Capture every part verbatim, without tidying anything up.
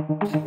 Tande.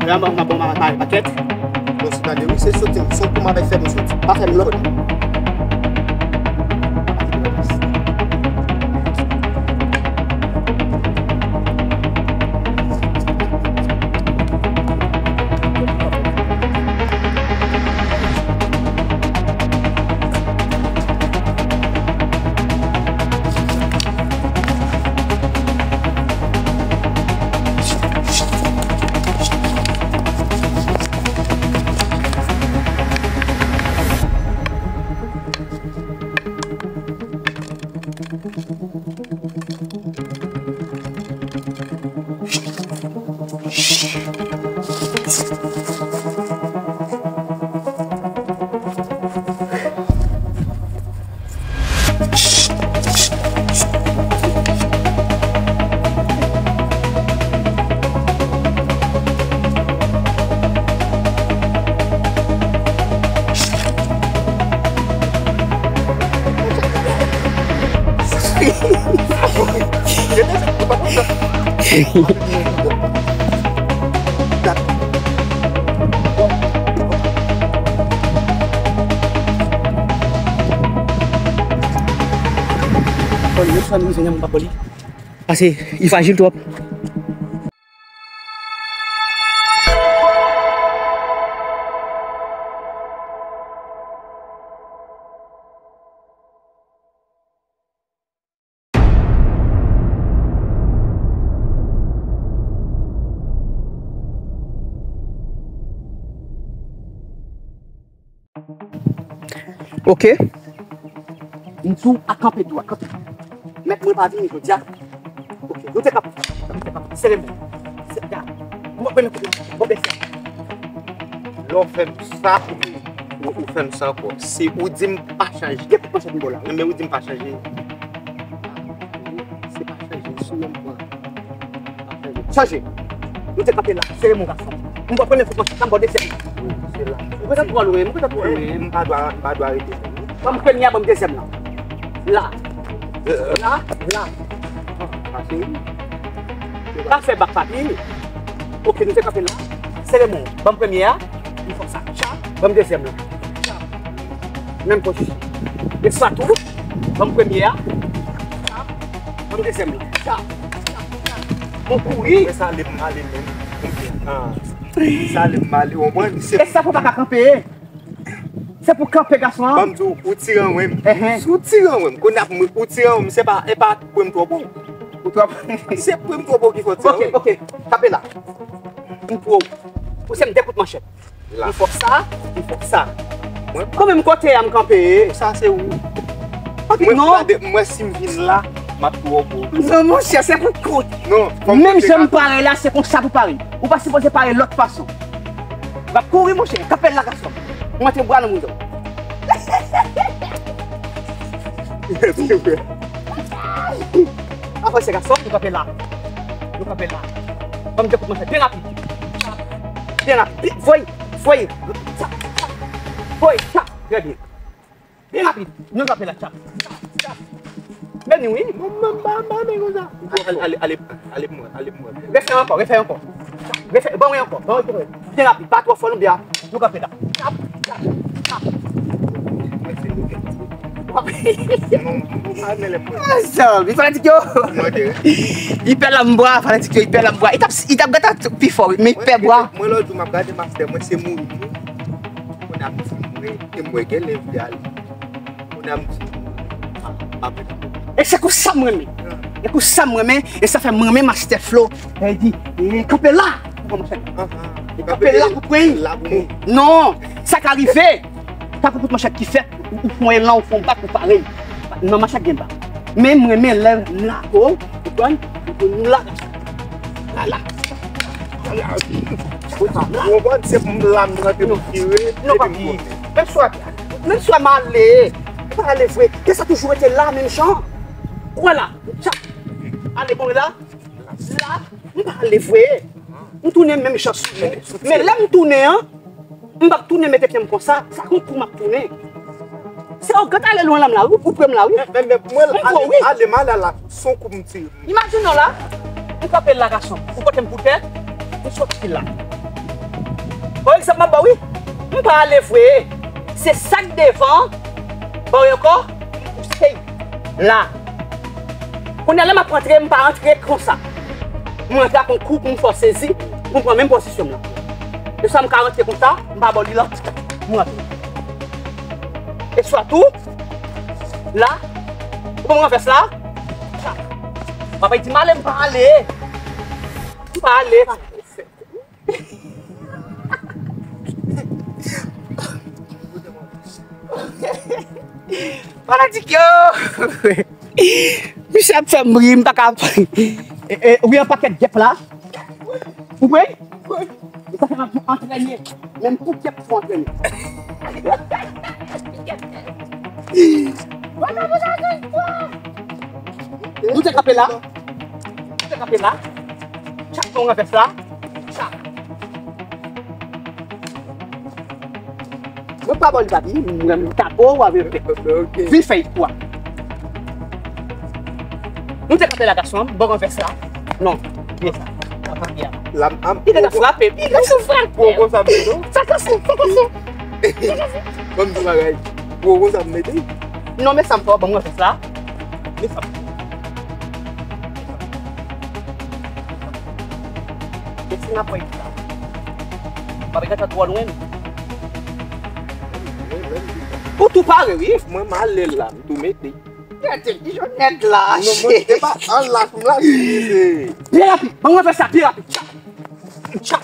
La, mwen, mwen, mwen, mwen, mwen, pakèt. Bon, se gade, wi, se sote, se pou mwen bay fè m soti. Pa fè m lòd. Pase, li frajil twòp. Ok. M di w a kanpe dwat, kanpe. Mèt mwen pa vini jodi a. Ok, nou te kanpe. Nou te kanpe. Sere men. Se, gad. Mwen premye kote. Bon, bèsè. Lè w fè m sa, ou, ou fè m sa ankò. Si ou di m pa chanje. Gen kout manchèt m ba w la, wi. Men ou di m pa chanje. Se pa chanje, sou menm pwen. Chanje. Nou te kanpe la, sere men w gason. M pran premye kout manchèt la, m ba w dezyèm la. Wi, se la. Mwen pa t twò lwen, mwen pa t twò lwen. M pa dwe, m pa dwe rete. Ban m premye a, ban m dezyèm la. La. La, la. Pa fè bak papi. Ok, nou te kanpe la. Sere men w. Ban m premye a. M fè sa. Tchap. Ban m dezyèm la. Tchap. Menm pozisyon. E sa tou. Ban m premye a. Tchap. Ban m dezyèm la. Tchap. Tchap. Tchap. Mwen kouri. Mwen sa ale m ale menm. Ah. Sa ale m ale, w konprann? Se e sa pou w pa ka kanpe. Se pou kanpe gason an. Ban m di w, ou tire an wen m. Enhen. Si w tire an wen m, kounye a pou mwen, ou tire an wen m, se pa, e pa pwen m twò bon. Ou twò bon. Se pwen m twò bon ki fè w tire an wen m. Ok, ok. Kanpe la. M twò. Ou se m de kout manchèt. La. M fè w sa, m fè w sa. Mwen pa. Mwen menm kote a m kanpe. Sa se ou. Ok, mwen non. Gade, mwen si m vin la, m ap twò bon. Non, monchè, se pou kont. Non, fò m menm jan m pare la, se konsa pou pare. Ou pa sipoze pare lòt fason. W ap kouri, monchè, kanpe la gason. Mwen te bwa nan moun yo. Avanse gason, nou kanpe la. Nou kanpe la. Ban m de kout manchèt, byen rapid. Byen rapid, byen, voye, voye. Tchap, tchap. Voye, tchap. Trè byen. Byen rapid. Nou kanpe la, tchap, tchap, tchap. Beni, wi. Mwen, mwen, mwen, mwen, mwen, konsa. Ale, ale, ale, ale pou mwen, ale pou mwen. Refè ankò, refè ankò. Refè, ban mwen ankò, ban mwen ankò. Byen rapid, pa twò fò non, byen. Nou kanpe la. Tchap, tchap, tchap. Mwen se nou gen. Mezanmi, fanatik yo. Li pè lanm bwa, fanatik yo, li pè lanm bwa. Li t ap, li t ap gentan pi fò, wi, men li pè bwa. Mwen lòt jou, m ap gade mastè, mwen se mouri. Mwen ap di, mwen, e mwen gen lè vle ale. Moun nan m di, m ap rete. E se konsa m renmen. E konsa m renmen, e sa fè m renmen Master Flo. Lè l di, e kanpe la pou pran manchèt. E kanpe la pou pran. Non, sa ka rive. Sa pou kout manchèt ki fèt, ou, ou fè yon elan, ou fè yon bak, ou pare. Nan manchèt gen bak. Men m renmen lè m la ko, ou konprann? Nou la, la, la. Ou konprann? Se pou m la, m rantre, m tire, epi m tounen. Menm swa, menm swa m ale, m pa ale vre. Ke sa toujou rete la, menm jan. Ou wè la, tchap. Ale, bon, la, la, m pa ale vre. M tounen menm jan sou men. Men lè m tounen an, m p ap tounen mete pye m konsa. Sa gon kou m ap tounen. Se yon gad ale lwen la m la, wi, ou pre m la, wi. Men, men, men, mwen, ale, ale, m ale la, se yon kou m tire. Imajine w la, ou kanpe la gason, ou pote m pou tè, ou soti la. Bon egzanp m ap ba w wi, m pa ale vre, se sa k devan, ba w ankò, m pouse la. Kounye a la m ap rantre, m pa rantre konsa. M rantre ak yon kou pou m fè w sezi, pou m pran menm pozisyon m lan. E sa m ka rantre konsa, m pa ba w li la, m rantre. E swa tou, la, ou ban m ranvès la, w ap di m ale, m pa ale. M pa ale. Fanatik yo! Misye ap fè m ri, m pa ka. E, e, ou gen yon pakèt gèp la? Ou kwè? Ou kwè? E sa fè m ap antrène. Menm pou gèp pou antrène. Nou te kanpe la. Nou te kanpe la. Chak fwa w ranvès la. Chak. Mwen pa ba w li papi, mwen ta ba w avè. Ok. Vin fè istwa. Nou te kanpe la gason, bò ranvès la. Non, byen sa. Sa pa byen. La, am, Piga ta frape, piga ta frape. Gwo, gwo sa m mete w. Sa kase, sa kase. Ban m di w bagay. Gwo, gwo sa m mete. Non, men sa m fè w, ban m ranvès la. Men sa m. Men si n ap wè sa. Pa gen tan twò lwen. Ou tou pare, wi. Mwen, m ale la, m tou mete. Gade, li jwenn nèt la. Non, mwen, se pa an lach, m lach, se. Byen rapid, ban mwen fè sa, byen rapid. Tcha! Tcha!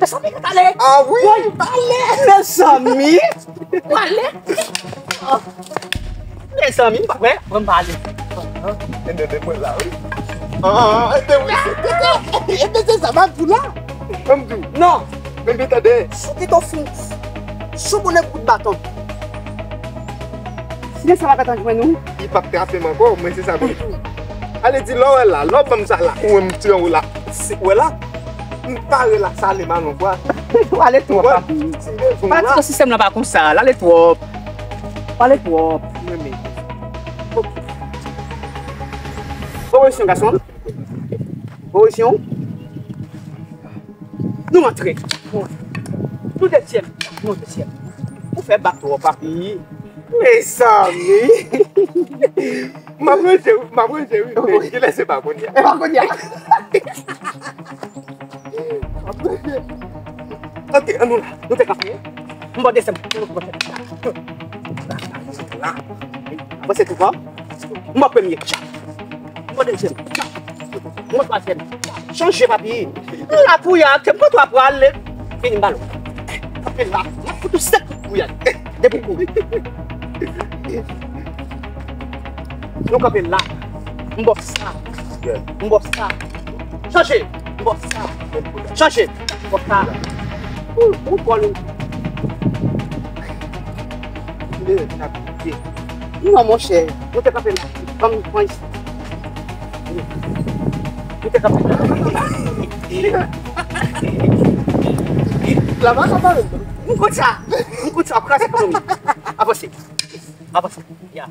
Mezanmi, gade ale! Ah wi, pale! Mezanmi! Pale! Ah. Mezanmi, m pa kwè, mwen m pale. Enben, men mwen la, wi. Ah, enben, wi, se, enben, se sa, m ap di w la. Ban m di w. Non! Enben, tande. Si w te tou fin, si w bonnen kout baton. Si lè sa pa gentan jwenn ou. Li p ap trape m ankò, mwen se sa m di. Ale di lè w wè la, lè w ban m sa la, ou wè m ti anwo la. Se, ou wè la, m pare la, sa ale m alon vwa. Ou ale twòp, papi. Pati nan sistèm nan pa konsa, l ale twòp. Ou ale twòp. Mwen menm. Ok. Bon, wè, gason. Pozisyon. Nou antre. Nou dezyèm. Nou dezyèm. Ou fè bak twòp, papi. Mezanmi. M ap rete, wi, m ap rete, wi. Men kilè se pa kounye a. E pa kounye a. M ap rete. Ok, ann nou la. Nou te kanpe. M ba w dezyèm. La. Avanse tou fò. M ba w premye. Tcha. M ba w dezyèm. Tcha. M ba w twazyèm. Tcha. Chanje, papi. La pou y a, te m kontan pral. Vini m ba l. Kanpe la. M ap fout ou sèt kout pou y a. Depi kou. Nou kanpe la. M ba w sa. M ba w sa. Chanje. M ba w sa. Chanje. M ba w sa. Ou, ou kòl ou. Non, monchè. Nou te kanpe la. Ban m pran isi. Nou te kanpe la. La pa sa pale. M konn sa. M konn sa. Kraze ekonomi. Avanse. Avanse. Ya.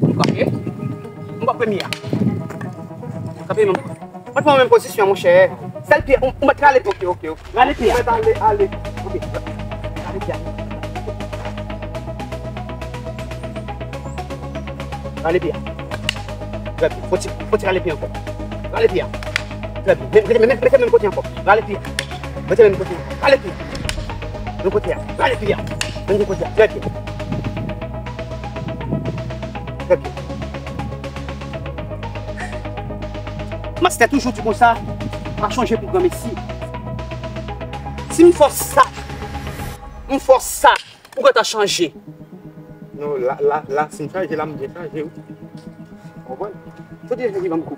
M kanpe. M pran premye a. Kanpe menm. Mwen pran menm pozisyon, monchè. Sèl pye, ou, ou mèt rale pye. Ok, ok, ok. Rale pye a. Ou mèt ale, ale. Ok. Rale pye a. Rale pye a. Trè byen. Fò ti, fò ti rale pye ankò. Rale pye a. Trè byen. Mete, mete, mete menm kote ankò. Rale pye a. Mete menm kote ankò. Rale pye a. Menm kote a. Rale pye a. Menm kote a. Trè byen. Trè byen. Mastè toujou di konsa, pa chonje pou granmesi. Si m fè w sa, m fè w sa, ou gentan chanje. Non, la, la, la, si m chanje, la, m byen chanje, wi. Ou konprann? Fò di jan ki ban m kou.